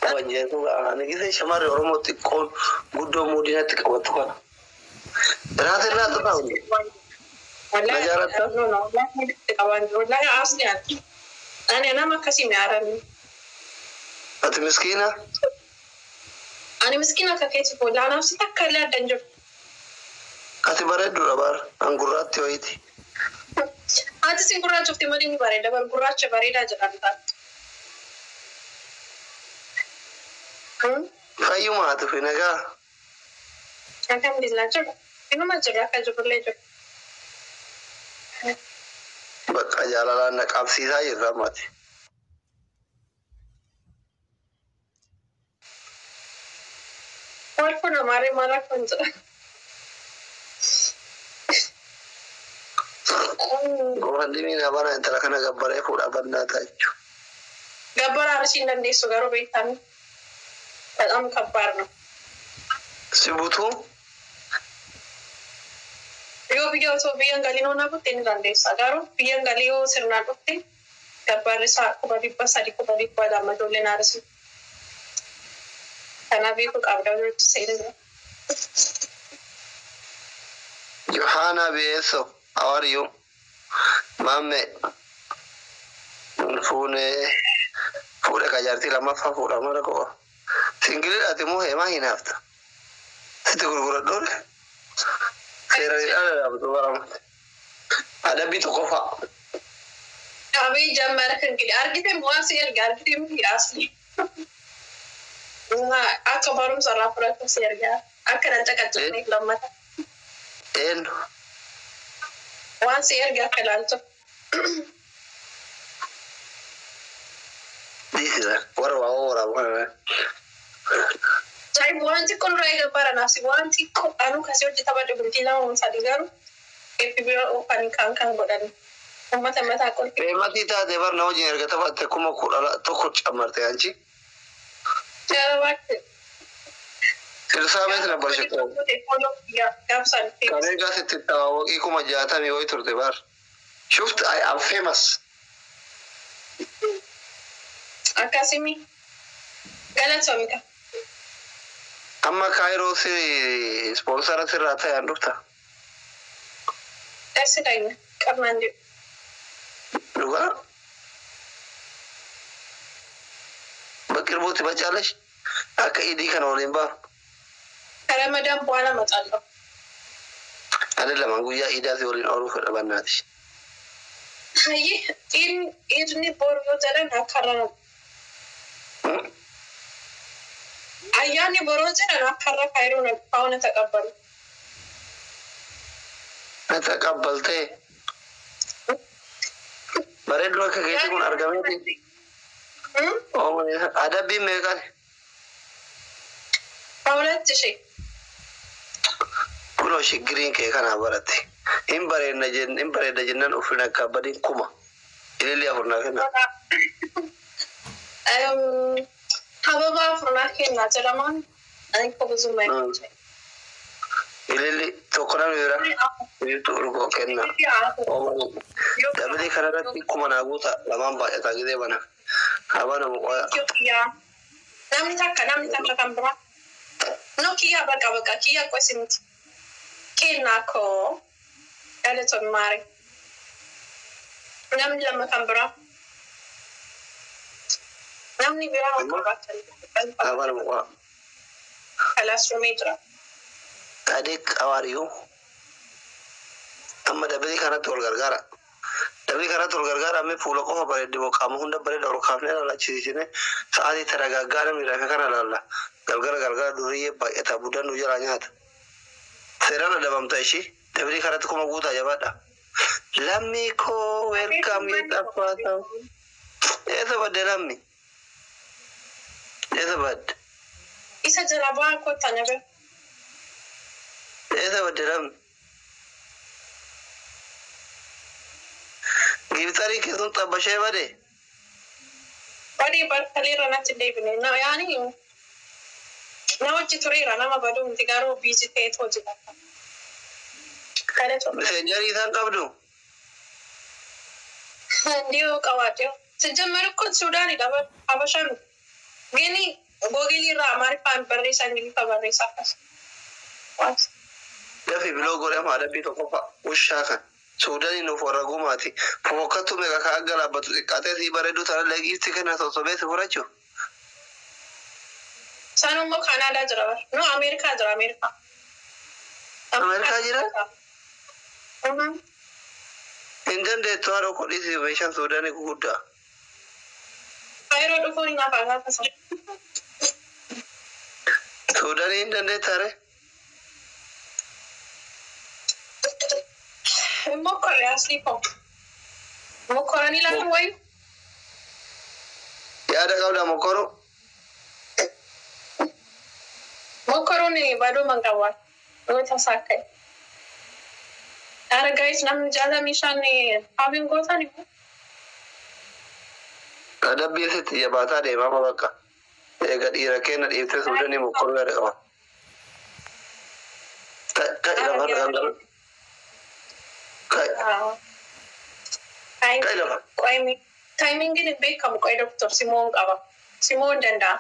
Qaban jedhu ani gisee shamarri Oromoo xiqqoon guddoo muudinatti qabattu kana. Raata irraa tuqaa. Wallahi, Na jaalatta? No, no, wallahi qaban. Wallahi asli ati. Ani nama akkasii mi'aaran. Ati miskiina? Ani miskiina akka keetti boolla. Anaaf si takka illee adda hin jiru. Ati bareedduudha baar. An gurraatti wayiiti. Ati si gurraachofte malee ni bareeda. Bar gurraacha bareedaa jedhan taate. Fayyuma ati fi nagaa. Alhamdulillah jiru. Inuma jirra akka jirullee jiru. Bakka jaalalaan na qabsiisaa jirra ammati. Wal fuudha maarree maal akka hin jedha. Gofandimii na bana intala kana gabbaree fuudha bannaa ta'a jechuudha. Gabbara Arsii hin dandeessu garuu beektan. በጣም ከባድ ነው። Si butuu? Yoo biyya osoo biyyan galii na butte ni dandeessa. Garuu biyyan galii yoo sirnaan dhufte gabbarri isaa 300,000 200,000 ijoolleen Arsii. Kanaaf beekuu qabda walitti seenuu. Johanna Beeso, how are you? Mamme, fuune fuudhe ka jaartii lammaffaa fuudha mara koo. Singiliidha ati moo heemaa hin hafta? Sitti gurguradhuure? Seera dhala dhaabatu baramte. Adabbii tokkoffaa. Abiy ጀመረ እንግዲህ argite waan si erge argite miti asli. Akka barumsa irraa fudhatu si ergaa akka nan caqacaqneef lammata. Eenyu? Waan si erge akka ilaaltu. Dhiisisa warra waa waraabu kana. Jaayib waan xiqqoo nurraa eega bara naafsi waan xiqqoo anuu kasii hojii taphadhe bultii lama sadi garuu eebbi bira oofanii kan kan godhan. Uummata mataa qolfi. Feematii taate bar na wajjin erga taphatte 11,000 camarte anchi. Jarabaatti. Sirsaa meet ነበር ሽቆ. Gaafsan. Kaneegaa sitti tawaawwaqii 60,000 wayi turte bar. Shufti I am famous. Akkasimi galatoomika. Amma Kaayiroo si ispoonsara sirraa ta'e an dhufta. Darsi dhayna qabnaan jedhu. Dhugaa? በቅርቡ ትመጫለሽ? Akka idii kana waliin baa. ከረመዳን በኋላ እመጣለሁ። አይደለም guyyaa iidaati waliin ooluu fedha bannaati. Hayyi iidni boru yoo jedhan akka irra ayyaanni boroo jedhan akka irra Kaayiroo fauna ተቀበሉ. Na taqabbaltee bareedduu akka keetii kun argameeti. Adabbiin meeqani? 2,000. Kunoo shiggiriin kee kanaa baratte. Hin bareedna jenn hin bareedna jennaan ufin akka abbadiin kuma. Ililli afur naa kenna. Hababa afur naa kennaa jedhamaan ani ko ብዙም አይመቸኝም። Ililli tokko namni bira biiftuu urgoo kenna. Dabili kanarratti kuma naa guuta lamaan baay'ataa gisee bana. Haa banamu qoya. Kiyyaa namni takka namni takka kan biraa. No kiyyaa baqa baqa kiyyaa qosi miti. Kennaa koo galatoon maari. Namni lama kan biraa. Namni biraa waan qabaatan. Haa banamu qoya. Kalaas dhumee jira. Sadiq, how are you? Amma dabilii kanatti wal gargaara. Dabilii kanatti wal gargaara amma fuula qofa bareeddi moo qaama hunda bareeda ol kaafnee ilaalachiisine sa'aatii taragaaggaa namni rafe kana ilaalla. Galgala galgala duriyyee baay'ata buddan nu jalaa nyaata. Seeraan adabamta ishii dabilii kanatti kuma guutaa jabaadha. Lammii koo welcome yeedhaffaata. Eessa badde lammi? Eessa badde? Isa jala ba'aa kottaa na bira. Eessa badde lammi? Giiftarii keessuun xabbashee bade? Badii barkaleerra natti deebine. Na yaani na hojii tureera nama baduu miti garuu busy ta'eet hojii bakka. Galatoon. Messengerii isaan qabdu? እንዲሁ qabaadhe. ሲጀመር እኮ ሱዳን ሀበሻ ነው ግን Googilii irraa Amaariffaan barreessaa, Ingiliffaa barreessaa akkas. Dafi biloo godhe amma adabbii tokkoffaa ushaa kan. Suudanii nuuf warra gumaati. Fokkattu meeqa ka akka laabbatu xiqqaatee sii bareedu tanallee giifti kenna sossobee si furachuu. Isaan immoo Kaanaadaa jira bar. No, Ameerikaa jira, Ameerikaa. Ameerikaa jira? Hin dandeettu haadha kodhiisi meeshaan Suudanii guguddaa. Kaayiroo dhufuun hin hafaa gaafa sana. Suudanii hin dandeettaa ree? Mokorre asli koo. Mokoranii ilaalu wayu. Yaada qabda mokkoruu. Mokoruun baduu manqabaa. Yoo tasaa akka. Ara guys, namni 65 haabiin gootan immoo. Adabbii sitti jabaataa deema amma bakka. Eega dhiira kenna dhiiftee Suudanii mokkoruu yaada qaba. Ka'i lafa gangalu. Ka'i. Ka'i lafa. Taayimingiin hin beekamu qo'ee doktor Simoon qaba. Simoon danda'a.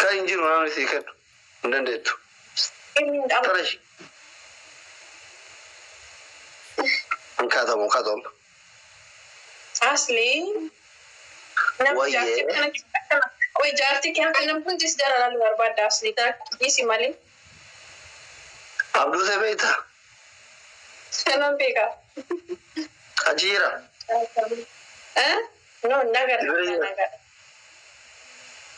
Ka'i hin jiru namni sii kennu. Hin dandeettu. Inni hin dhabu. Tana ishee. Hin kaatamu hin kaatamu. Asli namni Wayyee. jaartii kana qo'ee jaartii kee akka namni hundis jala laalu barbaadda asli dhiisi malee. Abduu see beektaa? Nan beeka. Achi jira. Eh? No, nagar nagar.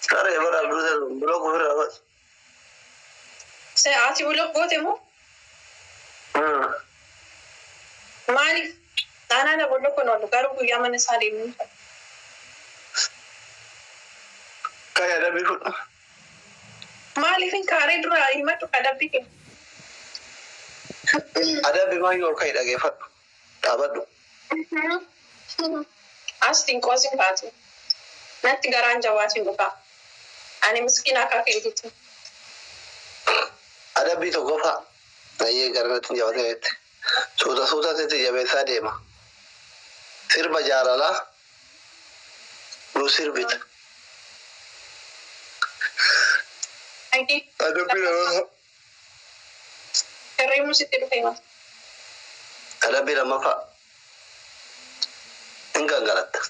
Saree bara Abduu see biloo kufirraa bas. Se ati buloo goote moo? Maaliif? Naanaa na buloo kun oolu garuu guyyaa mana isaa deemuu. Ka'i adabbii fudhu. Maaliif hin kaaree dura himadhu adabbii kee? Adabbii maayyoo ol ka'i dhageeffadhu. Dhaabadhu. As xiqqoosin kaatu. Natti garaan jabaatiin dhufa. Ani miskiina akka keetitti. Adabbii tokkoffaa. Ayyee gara natti hin jabaatee jette. Suuta suuta sitti jabeessaa deema. Sirba jaalalaa nu sirbita. Ayi, Adabbii lammaffaa. hirriibni sitti dhufe hima. Adabbii lammaffaa. Hin gangalatta.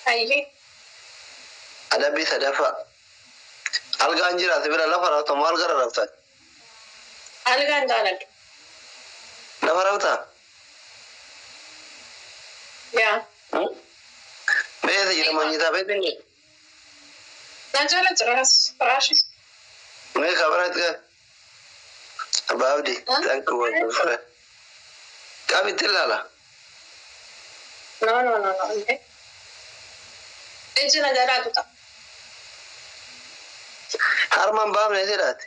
Ayi, Adabbii sadaffaa. Algaan jira si bira lafa rafta moo algarra rafta? Algaan jaaladhu. Lafa raftaa? Yaa. Beesa jira manyitaa beetin Na jala jira firaashi. mee kabaratti kan? Abbaa Abdii, thank you for qabitti ilaala. No, no, no, no. Iji na jalaa tuqa. Harmaan baafne jedhaati.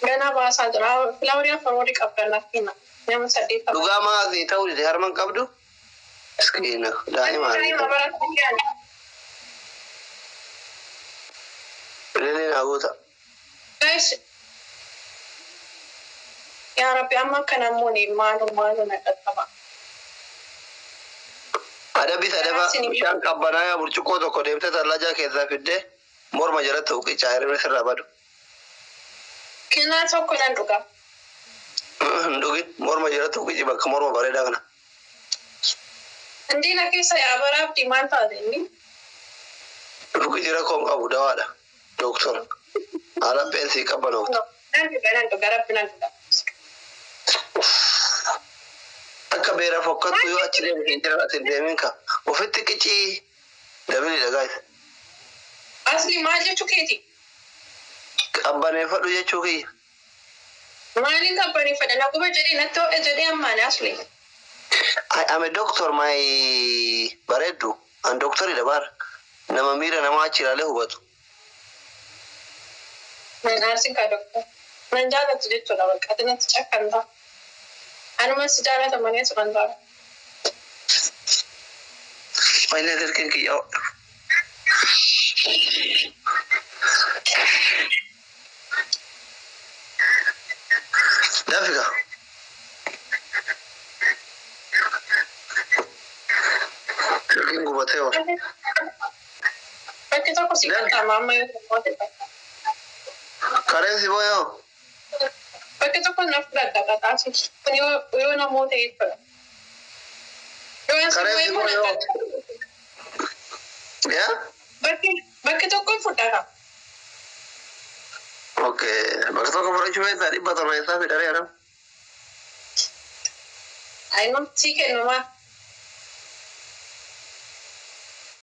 Ganaa baasaa jira. Filaawarii afur warri qabdan lakkina. Nama saddeet qaba. Dhugaa maasii ta'uu dide harmaan qabdu? Miskiina daa'ima Daa'ima bara yaada. Ililiin haguuta. Guys, yaa Rabbi, amma akkana immoo maaloo maaloo na qaqqaba. Adabbii sadaffaa bishaan qabbanaa'aa burcuqqoo tokko deemtee tallajaa keessaa fiddee morma jalatti uqqicaa hirribni sirraa badu. Kennaa tokko nan dhuga. Hin dhugin, morma jalatti uqqici bakka morma bareedaa kana. Indiina keessa yaa baraabdi maal taate inni? Uqqici rakkoo hin qabu dawaadha. Dooktora. Haala peensii qabbanoofta. Nan dhuga, nan dhuga, Rabbi, nan dhuga. Akka beera fokkattu yoo achi deemte hin jiran ati hin deemin ka. Ofitti qicii dabiliidha gaayis. Asli maal jechuu keeti? Qabbaneeffadhu jechuu kiyya. Maaliin qabbaneeffadha? Na guba jedhee natti ho'e jedhee ammaan asli. I am a doctor, my bareeddu. An doktoridha baara. Nama miira namaa achi ilaalee hubatu. Nan aarsin kaa doktor. Nan jaallattu jechuudha bakka ati natti cakkanta. Anuma si jaalata malee turan ta'a. Wayne silkiin kiyya ho'a. Dafika. Silkiin gubatee hoo. Bakki tokko si qaxxaama amma yoo tokko ta'e. Kareen si booyoo. Bakki tokko na fudhadha qaxaasi. Kun yoo namoota jechuudha. Yoo ansi Kareen boo'ee si kun booyoo. akka Yaa? bakki tokko fudhata. Okay. Bakka tokko fudhachuu feetaa 700 isaa fidharee jedhama. Ayi namti kennumaa.